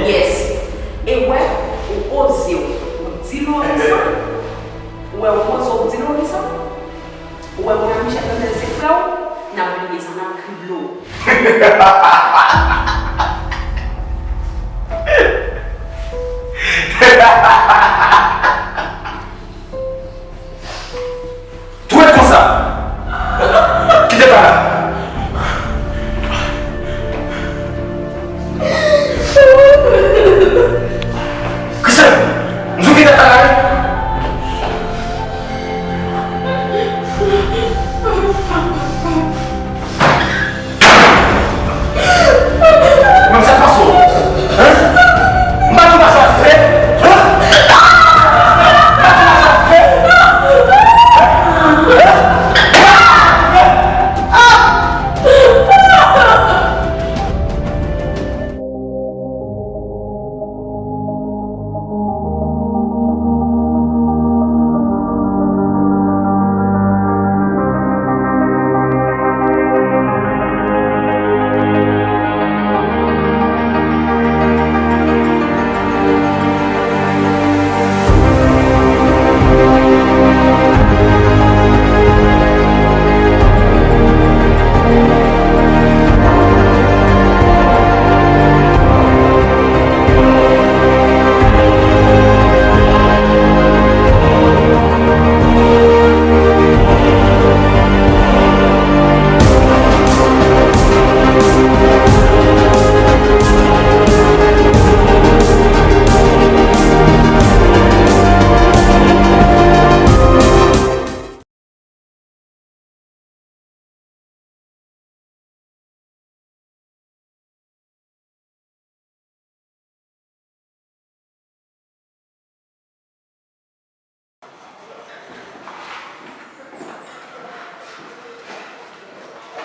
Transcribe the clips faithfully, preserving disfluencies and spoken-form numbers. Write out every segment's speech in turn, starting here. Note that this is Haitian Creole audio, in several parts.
Yes. E wè, ou oze w, ou di Lori sa. Ou wè, ou oze w di Lori sa. Ou wè, mwen, Michel Fernandez se frè w, n ap bliye sa, n ap kri dlo. Tou ret konsa! Kite kay la! Christelle! M di w kite kay la wi! Men sa k pase w? Hein? M pa di w pa satisfè? Hein? M pa di w pa satisfè? Hein? Hein?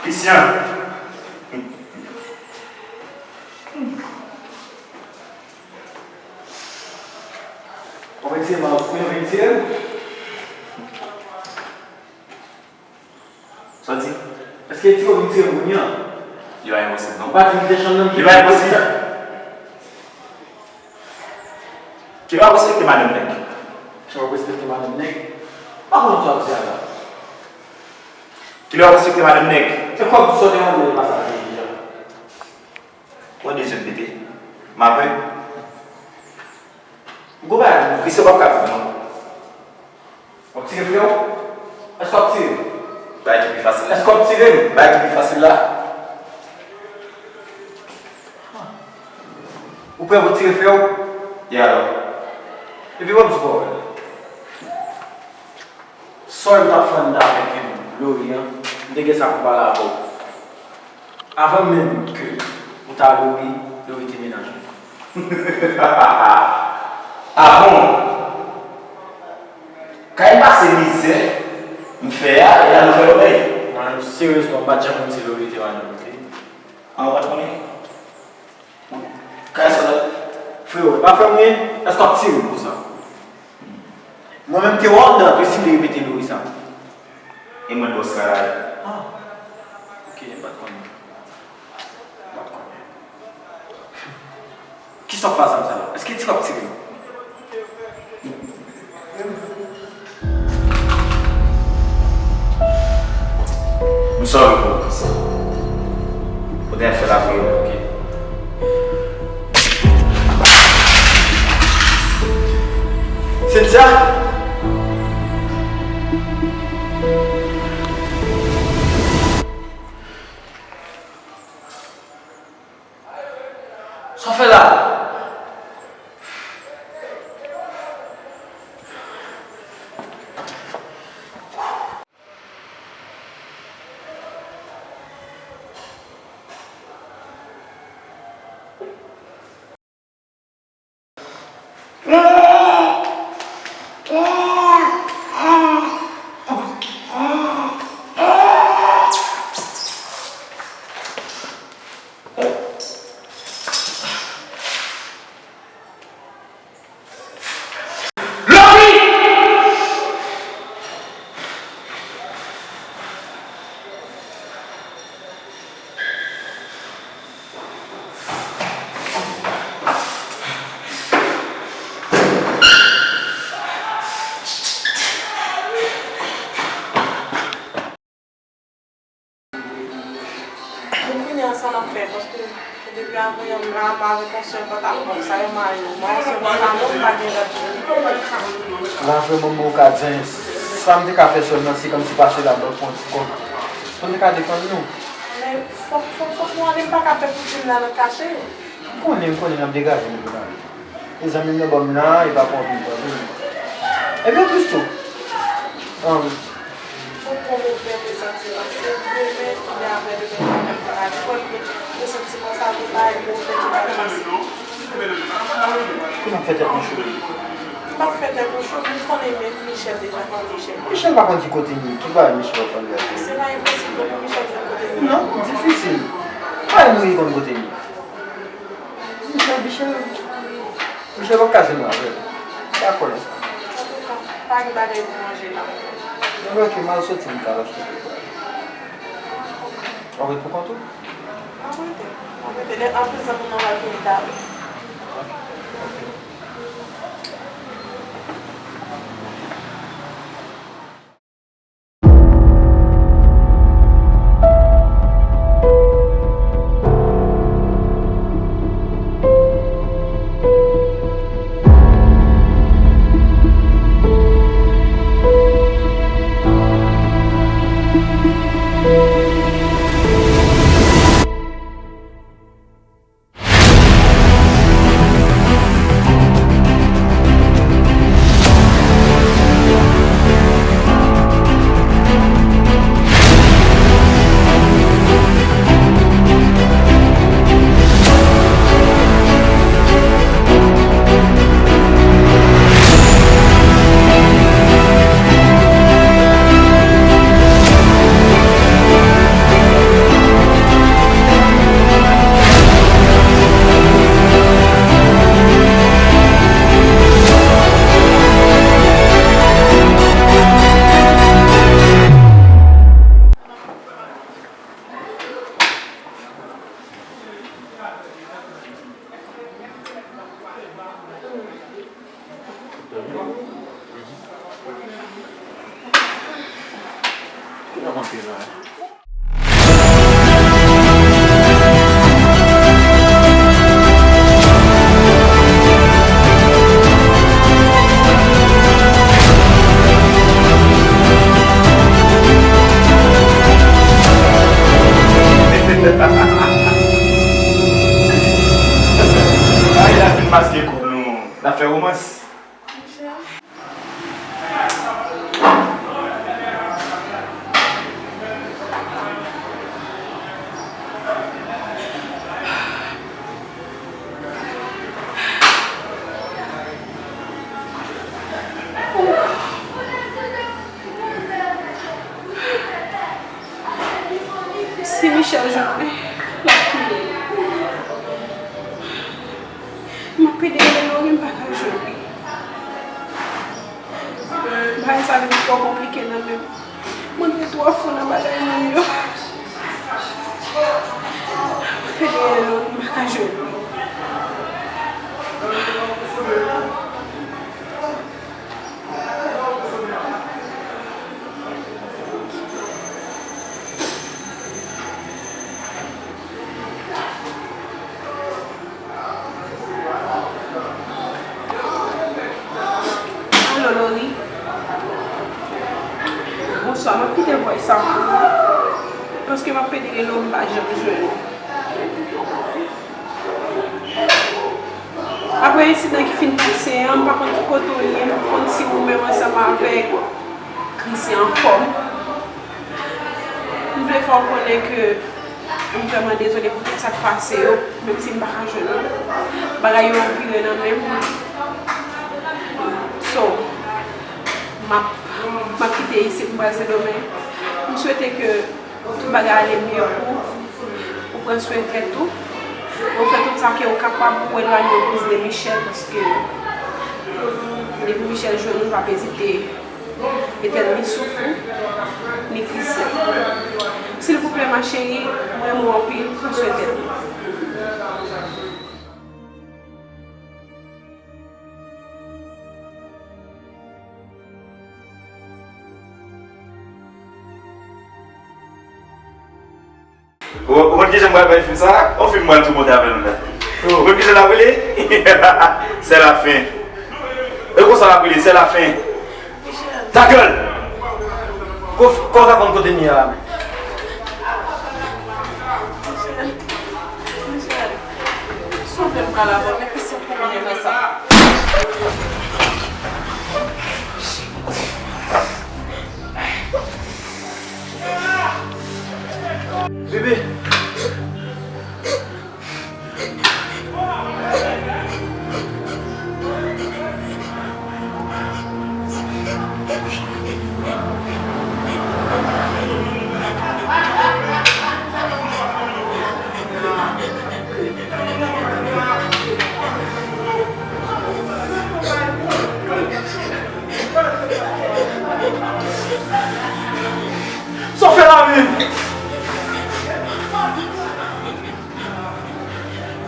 Christian. Ou vin tire m, ou vin tire m? Sa w di? Èske tire w vin tire m kounye a? Li pa enposib, non. Ou pa di m te chanm nan? Li pa enposib. Kilè w ap respekte madanm nèg? Kilè w ap respekte madanm nèg? M pa konn sa w ap di a la. Kilè w ap respekte madanm nèg? E kòb sa w te mande m pa sa te deja. Ou an de zye m pete? M avèg? Gwo bagay. Christian, w p ap ka viv non. W ap tire frè w? Èske w ap tire m? Bagay ki pi fasil la. Èske w ap tire m? Bagay ki pi fasil la. Ou prè pou tire frè w? E alò? Epi w ap di pa w wè. Sa w wè m t ap fè anndan avèk Lori an, m te gen sa pou m pale avè w. Avan menm ke ou ta Lori, Lori te mennaj mwen. Ah bon? Kay pase mizè m fè a, e la nou fè lòbèy. Mwen, seryezman, m pa t janm konn si Lori te madanm ou, ok? Ah, ou pa t konnen? Kay sa la? Frewo, e pa frè m ou ye? Èske w ap tire m konsa? Mwen menm te wè w anndan, tou si m te repete Lori sa. E mwen bòs la la. Ah. Ok, m pa t konnen. M pa t konnen. Kisa w fè a zam sa la? Èske ti w ap tire m? M sorry pou ou. Ou te fè l apre, ok? Cynthia? Sa w fè la? Avèk yon sèl pantalon, bon, sa yo mayo. Mwen, yon sèl pantalon, m pa gen lòt. La vrèman, m bon ka di anyen. Sa m te ka fè sèlman, se kòmsi pase la, ban m pran ti kòb. Pou m te ka defann nou. Men, fòk, fòk, fòk nou ale, m pa ka fè poutine la nan kache. M konnen, m konnen n ap degaje nou pou n ale. E zanmi m nan ban m la, e pa pou anpil tan tou. Epi anplis tou, um, Ou pran move presantiman. Se demen oubyen aprè demen, ou pa menm pral lekòl, men presantiman sa tou pa yon move ki pa kòmanse. Pou n ap fè tèt nou cho. M p ap fè tèt ou cho, men m konnen men Michel deja, konnen Michel. Michel pa konn ki kote m ye, ki bagay Michel ap pale a. Se pa enposib non pou Michel jwenn kote m ye. Non, difisil. Pa yon moun ki konn kote m ye. Michel, Michel, Michel p ap ka jwenn mwen avè l. Pa konnen sa. Antouka, pa gen bagay pou manje la. Anben, ok, m al soti, m t al achte pou mwen. W ap ret pou kont ou? M ap rete. M ap rete. Lè, anplis, zanmi m nan pral vini talè. Ok. Ay, la fin maske kò nou. N ap fè romans. Si Michel jwenn mwen, l ap touye m. M ap pede rele Lori, m pa ka jwenn li. Bagay sa vin twò konplike nan men m. M antre twò fon nan bagay moun yo. M ap pede rele Lori, m pa ka jwenn li. Alo, Lori. Bonswa, m ap kite voice sa pou ou. Paske m ap pede rele w, m pa janm jwenn ou. Apre ensidan ki fin pase an, m pa konn ki kote w ye, m pa konn si ou menm ansanm avèk Christian anfòm. M vle fè w konnen ke m vrèman dezole pou tout sa k pase yo, menm si m pa ka jwenn ou. Bagay yo anpire nan men m. So, m ap, m ap kite isit, m pral Sendomeng. M swete ke tout bagay ale byen pou ou. Ou pran swen tèt ou. Ou fè tout sa ke ou kapab pou w elwanye w plis de Michel, paske depi Michel jwenn ou, l p ap ezite etènmi souf ou, ni Christian. Silvouplè, ma chérie, m renmen w anpil, pran swen tèt ou. Ou, ou konn kijan m pral bay fim sa a? On fim m pral tou monte avè l la. Yo, men ki jan l ap rele? C'est la fin. E konsa l ap rele, c'est la fin. Ta gueule! Kò w ka konn kote m ye a menm? Michel, Michel, sove m pa la mò, men ki se pou mwen nan sa. Bebe. Sa w fè la menm?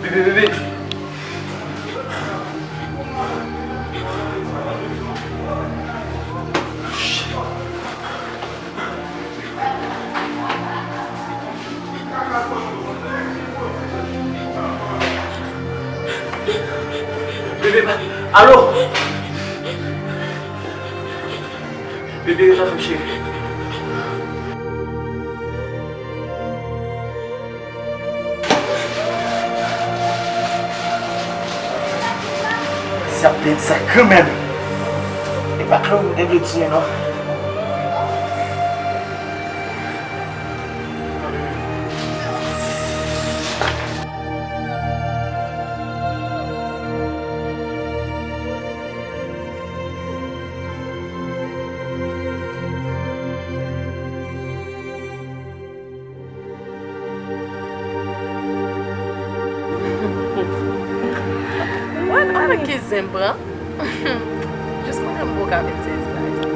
Bebe, bebe. Bebe, alo? Bebe, rete avè m, cheri. Sa ap pèdi sa kanmenm. E pa Claude m te vle tiye non. Mwen, mwen ki zen m pran. Jis kounye a m poko ka vin sezi bagay sa.